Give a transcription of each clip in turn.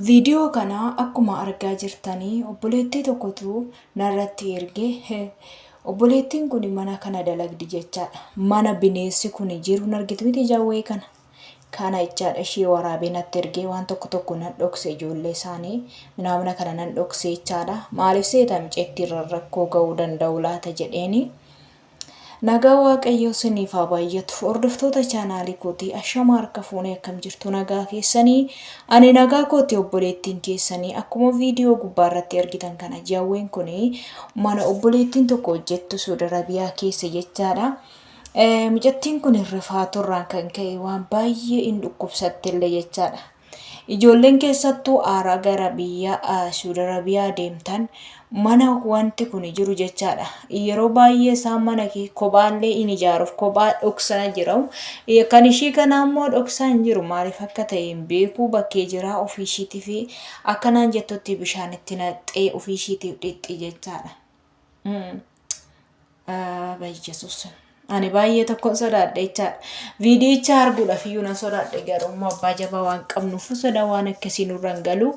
Viidiyoo kana akkuma argaa jirtanii obboleettii tokkotu narratti erge. Obboleettiin kun mana kana dalagdi jechaadha. Mana bineensi kun jiru hin argitu miti jawwee kana. Kana jechaadha ishee waraabee natti ergee waan tokko tokko nan dhokse ijoollee isaanii minaamina kana nan dhokse jechaadha. Maaliif seeta miceettii irra rakkoo ga'uu danda'u laata jedheeni. Nagaa Waaqayyoo siniif haa baay'atu. Hordoftoota chaanaalii kootii ashama harka fuunee akkam jirtu nagaa keessanii ani nagaa kooti obboleettiin keessanii akkuma viidiyoo gubbaa irratti argitan kana jawween kun mana obboleettiin tokko hojjettu Suudi Arabiyaa keessa jechaadha. Mucattiin kun rifaaturraan kan ka'e waan baay'ee hin dhukkubsatte illee jechaadha. Ijoolleen keessattuu aaraa gara biyya Suudi Arabiyaa deemtan mana wanti kun jiru jechaadha. Yeroo baay'ee isaan mana kophaallee hin ijaaruuf kophaa dhoksaa jiru. Kan ishii kanaa immoo dhoksaa hin jiru maaliif akka ta'e hin beeku bakkee jiraa ofii ishiitii fi akkanaan jettutti bishaan itti naqxee ofii ishiitiif dhixxi jechaadha. Bayyesuus. Ani baay'ee tokkon sodaadhe jechaadha. Viidiyicha arguudhaaf iyyuu nan sodaadhe garuu immoo abbaa jabaa waan qabnuuf sodaa waan akkasii nurra hin galu.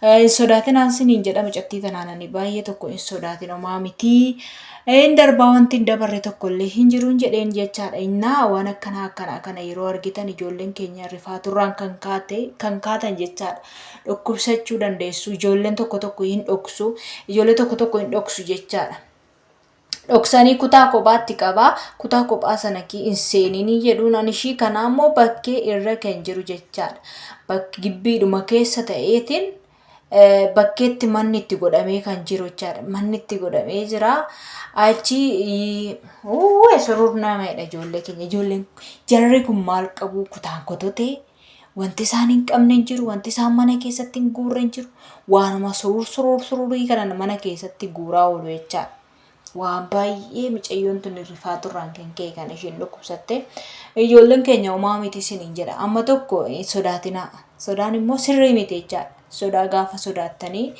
Hin sodaatinaan siniin jedha mucattii tanaan ani baay'ee tokko hin sodaatin homaa miti. Hin darbaa wanti hin dabarre tokko illee hin jiruun jedheen jechaadha. Innaa waan akkanaa akkanaa kana yeroo argitan ijoolleen keenya rifaaturraan kan kaate kan kaatan jechaadha. Dhukkubsachuu dandeessu. Ijoolleen tokko tokko hin dhoksu. Ijoollee tokko tokko hin dhoksu jechaadha. Dhoksanii kutaa kophaatti qabaa. Kutaa kophaa sana kee hin seeninii jedhuun ani ishii kanaa immoo bakkee irra kan jiru jechaadha. Bakki gibbiidhuma keessa ta'eetiin bakkeetti manni itti godhamee kan jiru jechaadha. Manni itti godhamee jira. Achi uwwee surur nameedha ijoollee keenya. Ijoolleen jarri kun maal qabu kutaan kototee wanti isaan hin qabne hin jiru, wanti isaan mana keessatti hin guurre hin jiru. Waanuma surur surur sururii kana mana keessatti guuraa oolu jechaadha. Waan baay'ee micayyoon tun rifaaturraan kan ka'e kan isheen dhukkubsatte. Ijoolleen keenya homaa miti isiniin jedha. Amma tokko hin sodaatinaa. Sodaan immoo sirrii miti jechaadha. Sodaa gaafa sodaattanii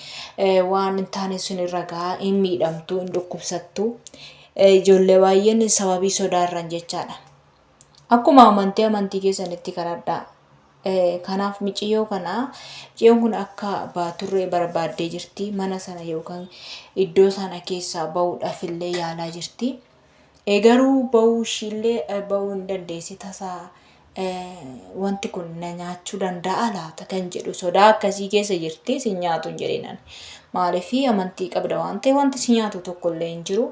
waan hin taane sun irra gahaa hin miidhamtu, hin dhukkubsattu. Ijoollee baay'een sababii sodaarran jechaadha. Akkuma amantii amantii keessanitti kadhadhaa. Kanaaf miciyyoo kana miciyyoon kun akka baaturree barbaaddee jirti. Mana sana yookaan iddoo sana keessaa ba'uudhaaf illee yaalaa jirti. Garuu ba'uu ishiillee ba'uu hin dandeessi tasaa wanti kun na nyaachuu danda'a laata kan jedhu sodaa akkasii keessa jirti. Si nyaatu hin jedhin ani. Maaliif amantii qabda waan ta'eef wanti si nyaatu tokko illee hin jiru.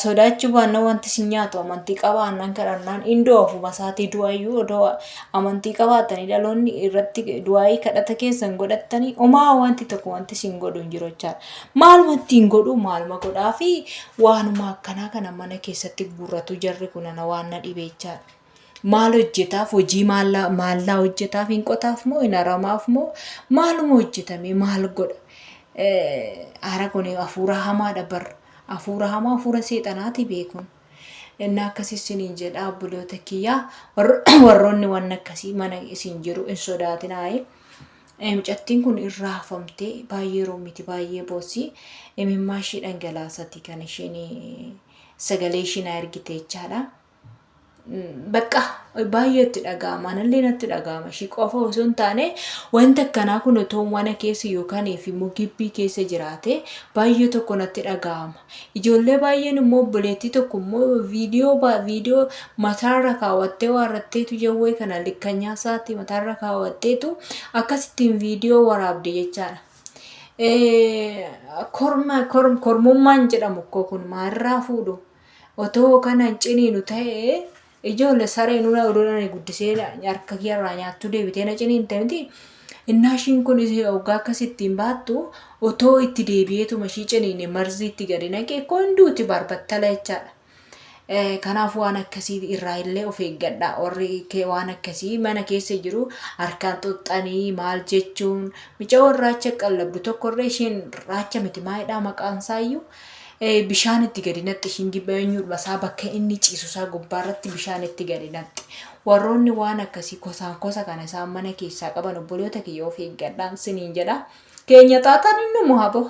Sodaachuu baannaan wanti si nyaatu amantii qabaannaan kadhannaan indoo ofuma isaatii du'ayyuu odoo amantii qabaatanii dhaloonni irratti du'aayii kadhata keessan godhattanii homaa wanti tokko wanti isin godhu hin jiru jechaadha. Maaluma ittiin godhu maaluma godhaa fi waanuma akkanaa kana mana keessatti guurratu jarri kun ana waan na dhibe jechaadha. Maal hojjetaaf hojii maallaa maallaa hojjetaaf hin qotaaf moo hin haramaaf moo maaluma hojjetamee maal godha? Haara kun hafuura hamaadha bar. Hafuura hamaa hafuura seexanaati beekuun. Inni akkasii isiniin jedha obboloota kiyyaa warroonni waan akkasii mana isin jiru hin sodaatinaa. Mucattiin kun irraa hafamtee baay'ee roomiti baay'ee boossi imimmaa ishii dhangalaasati kan isheen sagalee ishii na ergite jechaadha. Bakka baay'ee itti dhaga'ama. Anallee natti dhaga'ama. Ishii qofa osoo hin taane wanti akkanaa kun otoo mana keessa yookaan immoo gibbii keessa jiraate baay'ee tokko natti dhaga'ama. Ijoollee baay'een immoo obboleettii tokko immoo viidiyoo viidiyoo mataarra kaawwattee waarratteetu jawwee kana likkanyaa isaatti mataarra kaawwatteetu akkasittiin viidiyoo waraabde jechaadha. Korma kormummaan jedhamu kun maalirraa fuudhu? Otoo kana hin ciniinu ta'ee ijoole saree nuna odoo nani guddisee harka kiyarraa nyaattuu deebitee na ciniinte miti. Innaa ishiin kun hoggaa akkas ittiin baattu otoo itti deebi'eetuma ishii ciniine marzii itti gadi naqee koo hin duuti barbattala jechaadha. Kanaaf waan akkasii irraa illee of eeggadha. Warri waan akkasii mana keessa jiru harkaan xuxxanii maal jechuun mucaa raacha qallabdu tokkorra isheen raacha miti maalidhaa maqaan isaayyuu bishaan itti gadi naqxi ishiin gibba eenyuudhuma isaa bakka inni ciisu isaa gubbaa irratti bishaan itti gadi naqxi. Warroonni waan akkasii kosaan kosa kana isaan mana keessaa qaban obboloota kiyya of eeggadhaan siniin jedha. Keenya xaaxaan hin dhumu habo.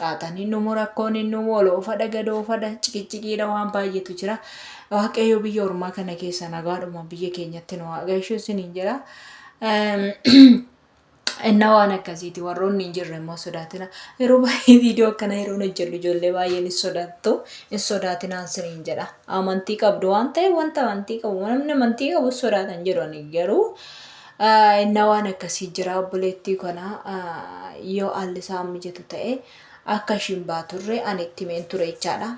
Xaaxaan hin dhumu rakkoon hin dhumu ol oofadha gad oofadha ciqicciqiidha waan baay'eetu jira. Waaqayyo biyya ormaa kana keessa nagaadhuma biyya keenyatti nu haa galchu siniin jedha. Innaa waan akkasiiti warroonni hin jirre immoo sodaatina. Yeroo baay'ee viidiyoo akkana yeroo hojjedhu ijoollee baay'een hin sodaattu. Hin sodaatinaan siniin jedha. Amantii qabdu waan ta'eef wanta amantii qabu namni amantii qabu sodaatan jedhu ani garuu innaa waan akkasii jira obboleettii kana yoo haalli isaa mijatu ta'e akka ishiin baaturre ani itti himeen ture jechaadha.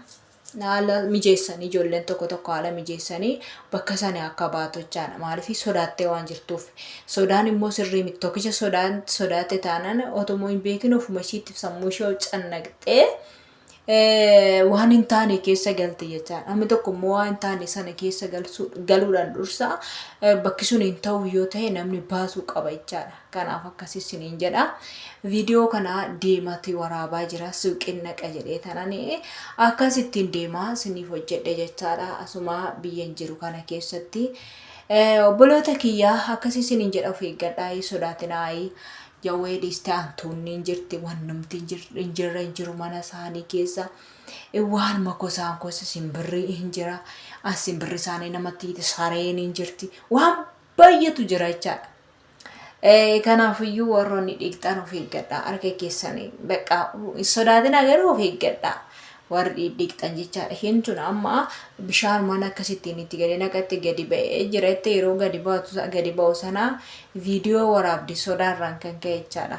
Haala mijeessanii ijoolleen tokko tokko haala mijeessanii bakka sana akka baatu jechaadha. Maaliif sodaattee waan jirtuuf. Sodaan immoo sirrii miti. Tokkicha sodaan sodaatte taanaan otuma hin beekin ofuma ishiitti sammuu ishee cannaqxee waan hin taane keessa galti jechaadha. Namni tokko immoo waan hin taane sana keessa galuudhaan dursa bakki sun hin ta'u yoo ta'e namni baasuu qaba jechaadha. Kanaaf akkasii isiniin jedha. Viidiyoo kana deemati waraabaa jira suuqiin naqa jedhee tanani akkasittiin deemaa isiniif hojjedhe jechaadha. Asuma biyyan jiru kana keessatti. Obboloota kiyyaa akkasii isiniin jedha of eeggadhaa sodaatinaa. Jawwee dhiistee hantuunni hin jirti wannumti hin jirre hin jiru mana isaanii keessa. Waan makosaan kosa simbirri hin jira. Simbirri isaanii namatti sareen hin jirti. Waan baay'eetu jira jechaadha. Kanaafiyyuu warroonni dhiqxan of eeggadhaa harka keessanii bakka hin sodaatinaa garuu of eeggadhaa warri dhiqxan jechaadha. Isheen tun amma bishaan mana akkasittiin itti gadi naqatte gadi ba'ee jira jettee yeroo gadi baatu gadi ba'u sana viidiyoo waraabdi sodaarraan kan ka'e jechaadha.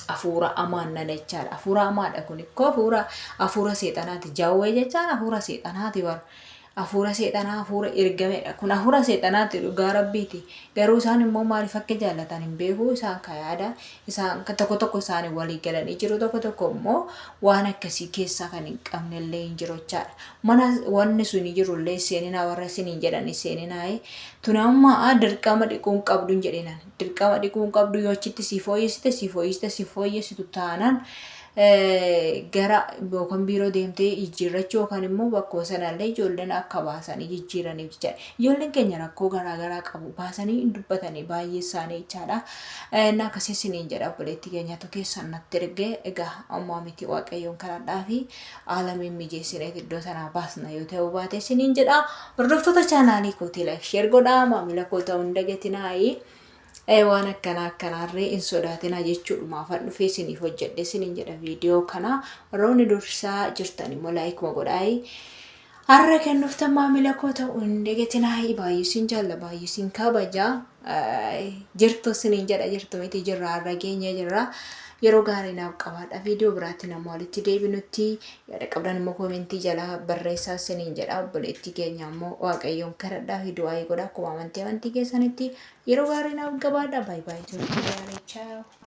Hafuura hamaan nana jechaadha. Hafuura hamaadha kun ikkoo hafuura hafuura seexanaati. Jawwee jechaan hafuura seexanaati bara. Hafuura seexanaa hafuura ergamedha. Kun hafuura seexanaati dhugaa rabbiiti. Garuu isaan immoo maaliif akka jaallatan hin beeku. Isaan ka yaada isaan tokko tokko isaanii walii galanii jiru tokko tokko immoo waan akkasii keessaa kan hin qabne illee hin jiru jechaadha. Mana wanni suni jiru illee seeninaa warra isiniin jedhani seeninaa. Tun amma dirqama dhiquu hin qabdu hin jedhinan. Dirqama dhiquu hin qabdu yoo achitti sii fooyyessite sii fooyyessite sii fooyyessitu taanaan gara yookaan biiroo deemtee jijjiirrachuu yookaan immoo bakkuma sanallee ijoolleen akka baasanii jijjiiraniif jechaadha. Ijoolleen keenya rakkoo garaa garaa qabu baasanii hin dubbatanii baay'ee isaanii jechaadha. Inni akkasii isiniin jedha obboleettii keenyatu keessan natti ergee egaa ammaa miti waaqayyoon kadhadhaa fi haala mimmijeessineet iddoo sanaa baasna yoo ta'uu baate isiniin jedha. Hordoftoota chaanaalii kootii like share godhaa maamila koo ta'uu hin dagatinaayi. Waan akkanaa akkanaarree hin sodaatinaa jechuudhumaafan dhufee isiniif hojjedhe isiniin jedha viidiyoo kana. Warroonni dursaa jirtan immoo like godhaayi. Har'a kan dhuftan maamila koo ta'uu hin dagatinaayi. Baay'ee isin jaalla baay'ee isin kabaja. Jirtu isiniin jedha jirtu miti jirra har'a geenye jirra. Yeroo gaarii naaf qabaadha. Viidiyoo biraatti nama walitti deebinutti yaada qabdan immoo koomentii jalaa barreessaa isiniin jedha. Obboleettii keenya immoo waaqayyoon kadhadhaa fi du'aa godha. Akkuma amantii amantii keessanitti yeroo gaarii naaf qabaadha. Baay'ee baay'ee turtii gaarii. Chaaw.